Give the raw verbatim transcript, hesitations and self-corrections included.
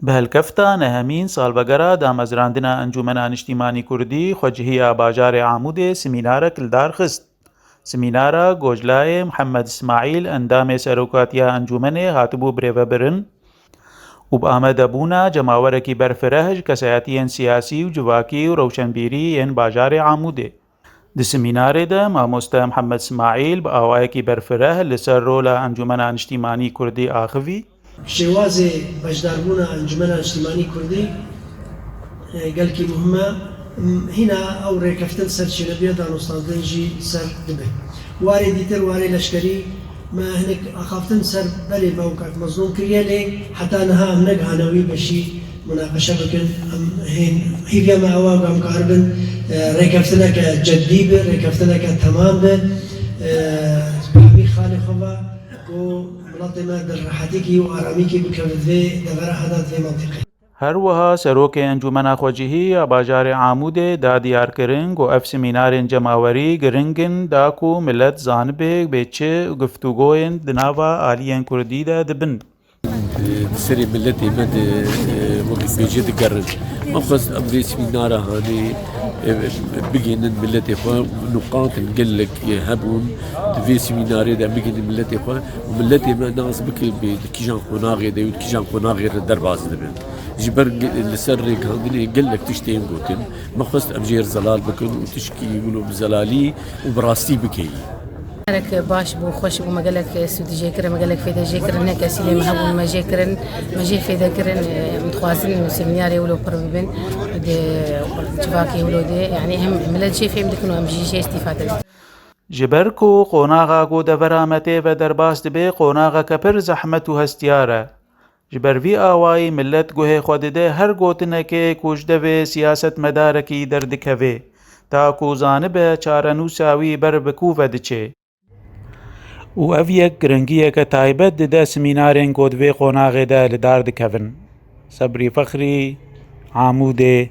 Bi helkefta nehemîn salvegera damezrandina Encûmena Niştîmanî Kurdî xwecihî ya bajarê Amûdê semînarek li dar xist. Semînara Gojlayê Mihemed Îsmaîl, endamê serokatiya encûmenê, hatibû birêvebirin û bi amadebûna cemawerekî berfireh ji kesayetiyên siyasî û civakî û rewşenbîrî yên bajarê Amûdê. Di semînarê de mamoste Mihemed Smaîl bi awayekî berfireh li ser rola Encûmena Niştîmanî Kurdî axivî. Şêwazê beşdarbûna Encûmena Niştîmanî Kurdî, e, gelkî muhim e. M-, hîna ew rêkeftin ser çênebiya danûstandin jî ser dibe. Warê dîtir, warê leşkerî, me hinek axaftin ser berê me û kak Mezlûm kiriye, lê heta niha em negihane wî beşî munaqeşe bikin. Em hên hîviya me ew e ku em karibin, e, rêkeftineke ceddî bi, rêkeftineke temam bi, e, bi hemî xalê xwe ve ku miletê me di rehetîkî û aramîkî bikeve di vê devera heda di vê mentiqê. Her wiha serokê Encûmena Xwecihî ya bajarê Amûdê da diyarkirin ku ev semînarên cemawerî giring in da ku milet zanibe bê çi guftûgoyên di nava aliyên kurdî de dibin. Di serê miletê me de, e, wek bêje digerin. Me xwest em vê semînara hanê, e, bigihînin miletê xwe, nuqatin gelek hebûn, di vê semînarê de bigihînin miletê xwe û miletê me nas bike bê di kîjan qonaxê de û di kîjan qonaxê re derbas dibin. Ji ber ge-, li ser rêgihandinê gelek tişt tên gotin. Me xwest em jê re zelal bikin û tişkî wilo bi zelalî û bi rastî bikeyî. Karek baş bû, xweş bû, me gelek sûdî jê kirin, me gelek fêde jê kirin, ne kesî lê me hebûn, me jê kirin, me jê fêde kirin, em dixwazin semînarê wilo pir bibin, di civakê wilo de, yanî hem milet jê fêm dikin û em jî jê îstîfade dikin. Ji ber ku qonaxa ku devera me tê ve derbas dibe, qonaxeke pir zehmet û hestiyar e. Ji ber vî awayî milet guhê xwe dide her gotinekê ku ji devê siyasetmedarekî derdikeve, ta ku zanibe çarenûsa wî ber bi ku ve diçe. Û ev yek giringiyeke taybet dide semînarên ku di vê qonaxê de li dar dikevin. Sebrî Fexrî, Amûdê,